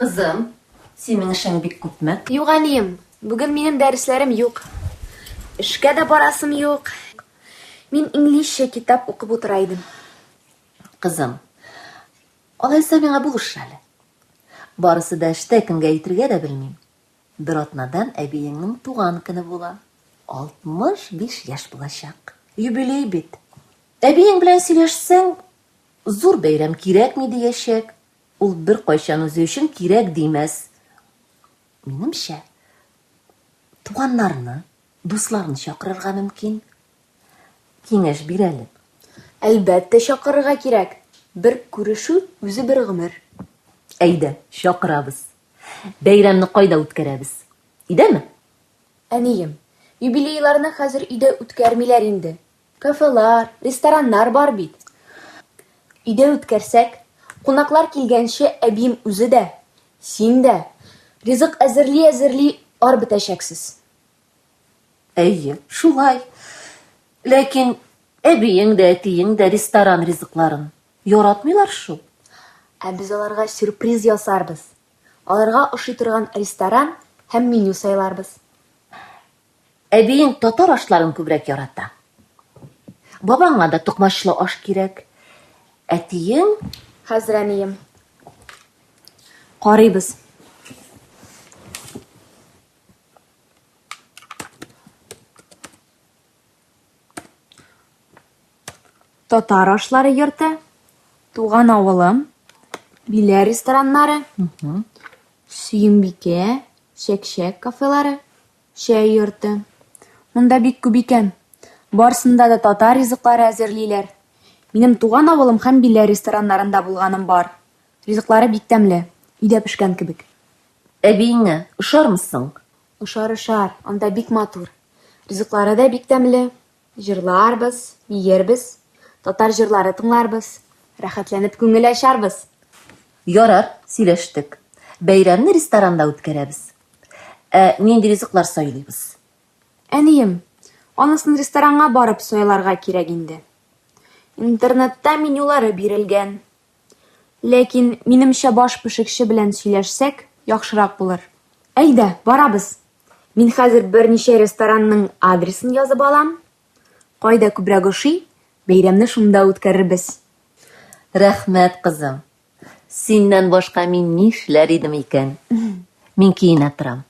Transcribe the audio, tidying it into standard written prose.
Кызым, синең эшең бик күпме? Юк, әнием, бүген минем дәресләрем юк. Эшкә дә барасым юк. Мин инглизчә китап укып утыра идем. Кызым, алайса миңа булыш әле. Барысы да эштә, кемгә әйтергә дә белмим. Бер атнадан әбиеңнең туган көне була. 65 яшь булачак. Юбилей бит. Әбиең белән сөйләшсәң, зур бәйрәм кирәкми диячәк. Ул беркайчан үзе өчен кирәк димәс. Минемчә, туганнарны, дусларны чакырырга мөмкин. Киңәш бир әле. Әлбәттә, чакырырга кирәк. Бер күрешү үзе бер гомер. Әйдә, чакырабыз. Бәйрәмне кайда үткәрәбез? Өйдәме? Әнием, юбилейларны хәзер өйдә үткәрмиләр инде. Кафелар, рестораннар бар бит. Өйдә үткәрсәк, кунаклар килгәнче әбием үзе дә, син дә ризык әзерли-әзерли ар бетәчәксез. Әйе, шулай. Ләкин әбиең дә, әтиең дә ресторан ризыкларын яратмыйлар шул. Ә без аларга сюрприз ясарбыз. Аларга ошый торган ресторан һәм меню сайларбыз. Әбиең татар ашларын күбрәк ярата. Бабаңа да токмачлы аш кирәк. Әтиең? Хәзер, әнием. Карыйбыз. Татар ашлары йорты, Туган авылым, Биләр рестораннары, Сөембикә, Чәкчәк кафелары, Чәй йорты. Монда бик күп икән. Барсында да татар ризыклары әзерлиләр. Минем Туган авылым һәм Биләр рестораннарында булганым бар. Ризыклары бик тәмле, өйдә пешкән кебек. Әбиеңә ошармы соң? Ошар, ошар, анда бик матур. Ризыклары да бик тәмле. Җырларбыз, биербез, татар җырлары тыңларбыз, рәхәтләнеп күңел ачарбыз. Ярар, сөйләштек. Бәйрәмне ресторанда үткәрәбез. Ә нинди ризыклар сайлыйбыз? Әнием, анысын ресторанга барып сайларга кирәк инде. Интернетта менюлары бирелгән. Ләкин, минемчә, баш пешекче белән сөйләшсәк, яхшырак булыр. Әйдә, барабыз. Мин хәзер берничә ресторанның адресын язып алам. Кайда күбрәк ошый, бәйрәмне шунда үткәрербез. Рәхмәт, кызым. Синнән башка мин нишләр идем икән? Мин киенә торам.